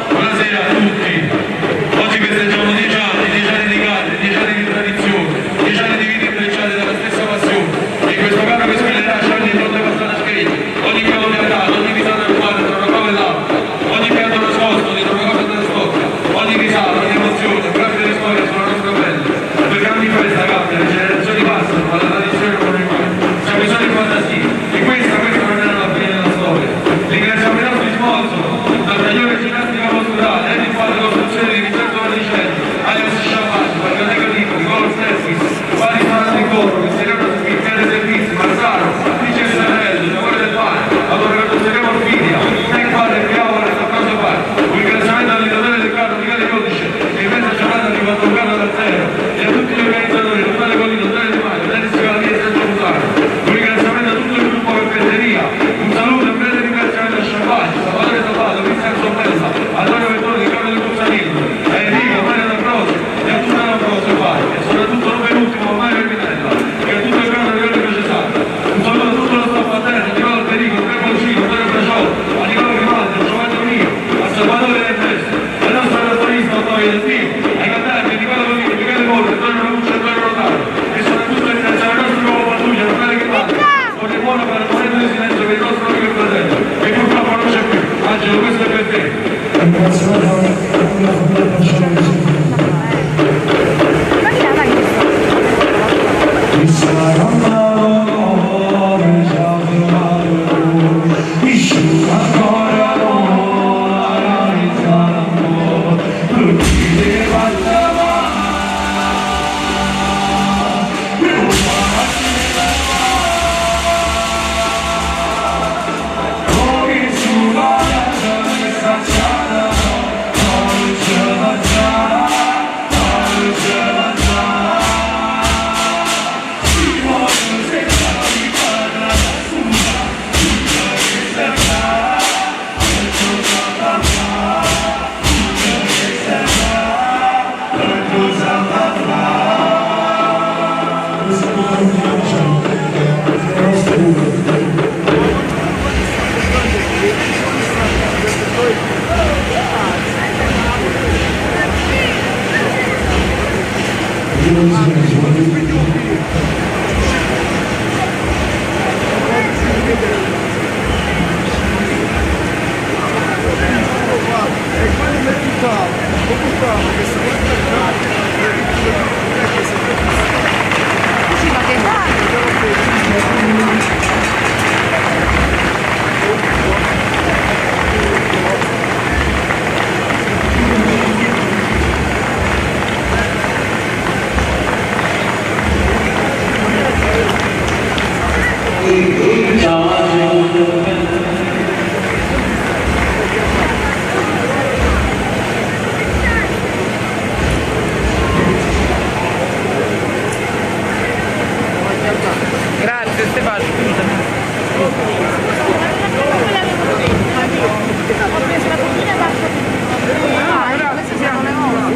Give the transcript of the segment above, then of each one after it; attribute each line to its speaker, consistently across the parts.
Speaker 1: Buonasera a tutti. Oggi festeggiamo 10 anni, 10 anni di gare, 10 anni di tradizione, 10 anni di vite intrecciate dalla stessa passione. E questo carro che sfilerà scioglie il fronte passata scheggia, ogni chiave piantato, ogni risata rubata tra una prova e l'altra, ogni pianto nascosto dietro una cosa nascosta, ogni risata, ogni emozione, un graffio di storia sulla nostra pelle. Due grandi festa cambia, le generazioni passano, ma la tradizione non rimane. Siamo i soli fantasia. E questa non era la fine della storia. Ringraziamo i nostri sponsor, la migliore ginnastica posturale, Edi Padre Costruzione di Vincenzo Verricelli, alias Sciabbacci, Margateca Tipo, Nicola Steschi, Pari Sparati in Corro, Cristiano Spicchiare Servizi, Marzaro, Dice Sarello, Giovane del Pane, Autorecostruzione Morfidia, Tec Padre Piavo, Restaurante Bar. Un ringraziamento all'editore del carro Michele Codice, che in mezza giornata ha rifatto un carro da zero, e a tutti gli organizzatori, Raffaele Collino, Antonio Di Maio, Dennis Galavia e Sergio Musaro. Un ringraziamento a tutto il gruppo Carpenteria, un saluto e un grande ringraziamento a Sciabbacci, Salvatore Sabato, Cristian Sommella, Antonio Vettore di Carlo di Cuzzanillo, a Enrico, Mario D'Ambrosio e a tutta l'Ambrosio Padre, e soprattutto non per ultimo Mario Pinella, e a tutto il grande livello diocesano. Un saluto a tutto lo staff a terra, a Nicola Alberico, Andrea Polcino, Antonio Braciolo, a Nicola Grimaldi, a Giovanni Mio, a Salvatore Del Testo, al nostro trattorista Ottavio Del Pio, ai cantanti Nicola Bonino, Michele Borgo, Antonio Ramuccio e Antonio Rotaro, e soprattutto ringraziare il nostro nuovo pattuglia, Raffaele Grimaldi, con il buono per il momento di silenzio per il nostro amico e fratello, che purtroppo non c'è più. Angelo, questo è per te.
Speaker 2: Sì, ma che
Speaker 3: Grazie Stefano, scusami.
Speaker 2: Ho preso la coppina e basta. No, queste sono le nostre.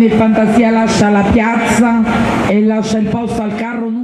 Speaker 3: Suoni e Fantasia lascia la piazza e lascia il posto al carro numero.